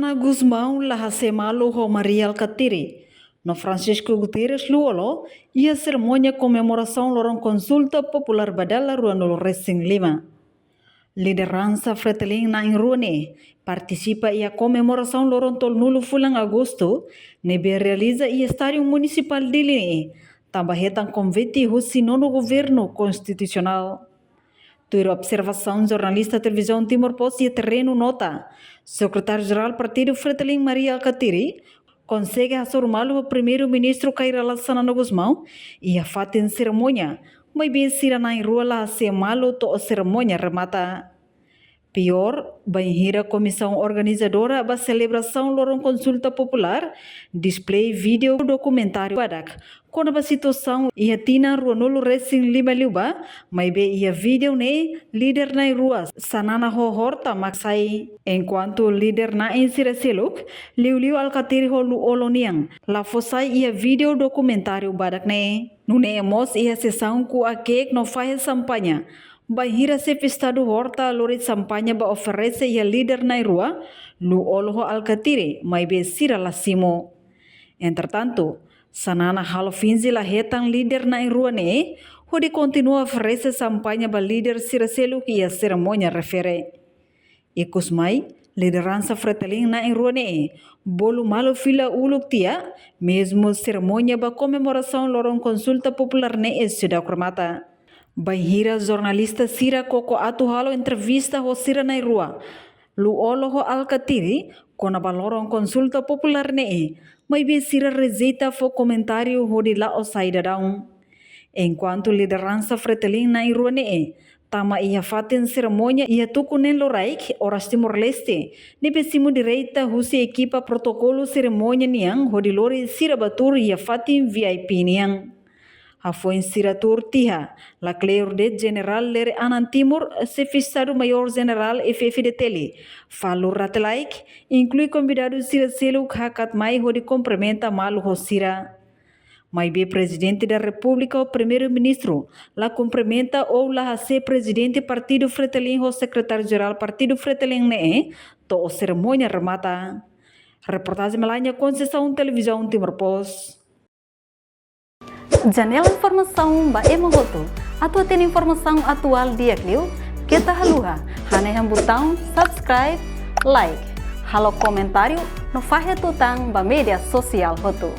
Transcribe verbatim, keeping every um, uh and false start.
Xanana Gusmão la hase'e malu ho Mari Alkatiri no Francisco Guterres Lú-Olo iha serimónia komemorasaun loron konsulta populár ba dala ruanulu-resin-lima. Lideransa Fretilin na'in-rua ne'e partisipa iha komemorasaun loron tolunulu fulan Agostu ne'ebé realiza iha Estádiu Munisipál Dili ne'e, tanba hetan konvite husi Nonu Governu Konstitusionál. Tuir observasaun jornalista Televizaun Timor Post iha terrenu nota, Sekretáriu-Jerál Partidu Fretilin Mari Alkatiri konsege hasoru malu ho Primeiru-Ministru Kay Rala Xanana Gusmão iha fatin serimónia, maibé sira na'in-rua la hase'e malu to'o serimónia remata. Piór, bainhira komisaun organizadora ba selebrasaun loron konsulta populár display vídeo dokumentáriu badak kona-ba situasaun iha tinan ruanulu-resin-lima liubá, maibé iha vídeo ne'e líder na'in-rua, Xanana ho Horta mak sai, enkuantu líder na'in sira seluk, liuliu Alkatiri ho Lú-Olo nian, la fó sai iha vídeo dokumentáriu badak ne'e. Nune'e mós iha sesaun ku'u-hake'ek no fahe xampaña, bainhira Xefe Estadu Horta lori xampaña ba oferese iha líder na'in-rua, Lú-Olo ho Alkatiri, maibé sira la simu. Entretantu, Xanana halo finje la hetan líder na'in-rua ne'e, hodi kontinua oferese xampaña ba líder sira seluk iha serimónia refere. Ikusmai, lideransa Fretilin na'in-rua ne'e bolu malu fila uluk tiha, mezmu serimónia ba komemorasaun loron konsulta populár ne'e seidauk remata. Bainhira jornalista sira koko atu halo entrevista ho sira na'in-rua, Lú-Olo ho Alkatiri, kona-ba loron konsulta populár ne'e, maibé sira rejeita fó komentáriu hodi la'o sai daudaun. Enkuantu lideransa Fretilin na'in-rua ne'e tama iha fatin serimónia iha tuku neen loraik, oras Timor-Leste, ne'ebé simu direta husi ekipa protokolu serimónia nian hodi lori sira ba tuur iha fatin V I P nian. Hafoin sira tuur tiha, lakleur de'it Jenerál Lere Anan Timur, Xefe Estadu Maiór Jenerál F-FDTL, Falur Rate Laek, inklui konvidadu sira seluk hakat mai hodi kumprimenta malu ho sira. Maibé Prezidente da Repúblika ho Primeiru-Ministru la kumprimenta ou la hase'e Prezidente Partidu Fretilin ho Sekretáriu-Jerál Partidu Fretilin ne'e to'o serimónia remata. Reportajen Melania Conceição, Televizaun Timor Post. Janela informasaun ba ema hotu. Atu hatene informasaun atuál di'ak liu, keta haluha hanehan butaun subscribe, like, halo komentáriu no fahe tutan ba média sosiál hotu.